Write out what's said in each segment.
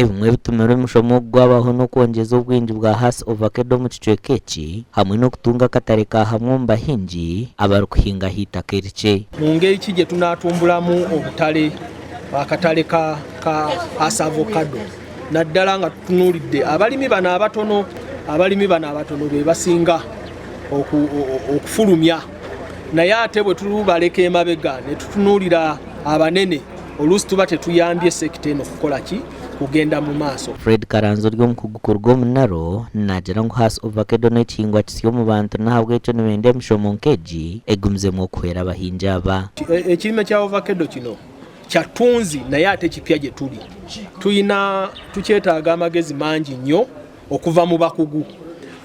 Ebimwe ebitumire omushomo ogu gwabaho n'okwongyeza obwingi bwa Hass Ovacado omu kicweka eki hamwe n'okutunga akatare ka hamwe omu bahingi abarikuhinga aha itaka erikye. Mu ngeri ki gye tunaatumburamu obutare akatare ka ka Hass Avocado naddala nga tutunuulidde abalimi bano abatono abalimi bano abatono be basinga okufulumya naye ate bwe tubaleka emabega ne tutunuulira abanene oluusi tuba tetuyambye sekita eno kukola ki kugenda mu maaso. Fred Karanzi ori omukugu kuruga omu NARO naagira ngu Hass Ovakedo n'ekihingwa kisya omu bantu n'ahabw'ekyo nibenda emishomo nk'egi egumizemu okuhwera abahingi aba. Ekirime kya ovakedo kino kya ttunzi naye ate kipya gye tuli. Tulina tukyetaaga amagezi mangi nnyo okuva mu bakugu.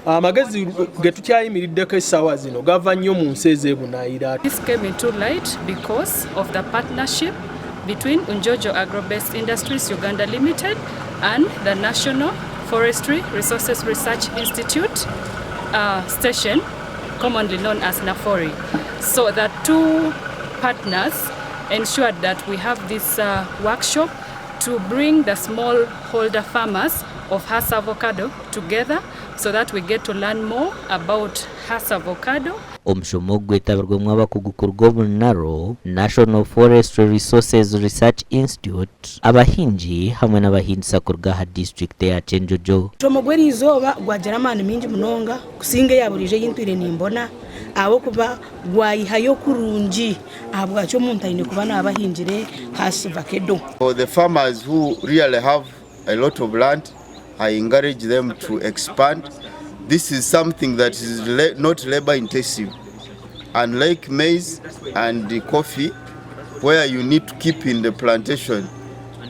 Amagezi ge tukyayimiriddeko essaawa zino gava nnyo mu nsi ez'ebunaayira. This came into light because of the partnership between Unjojo Agro-Based Industries Uganda Limited and the National Forestry Resources Research Institute uh, station, commonly known as NAFORI. So the two partners ensured that we have this uh, workshop to bring the smallholder farmers of Hass avocado together so that we get to learn more about Hass avocado. Omushomo ogu gwetabirwemu abakugu kuruga omu NARO, National Forestry Resources Research Institute, abahingi hamwe n'abahingisa kuruga aha disiturikiti eya Kyenjojo. Omushomo gw'eriizooba gwagira amaani maingi munonga kusinga eya buriijo ei ntwire nimbona ahabw'okuba gwayihayo kurungi ahabwaki omuntu aine kuba naaba ahingire Hass vakedo. For the farmers who really have a lot of land, I encourage them to expand. This is something that is not labor intensive. Unlike maize and the coffee, where you need to keep in the plantation,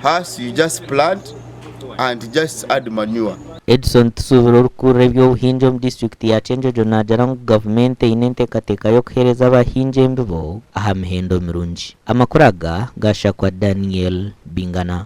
Hass you just plant and just add manure. Edson Tusuubira orikukurira eby'obuhingi omu disiturikiti ya Kyenjojo naagira ngu gavumenti eine enteekateeka y'okuheereza abahingi embibo aha mihendo mirungi. Amakuru aga gaashakwa Daniel Bingana.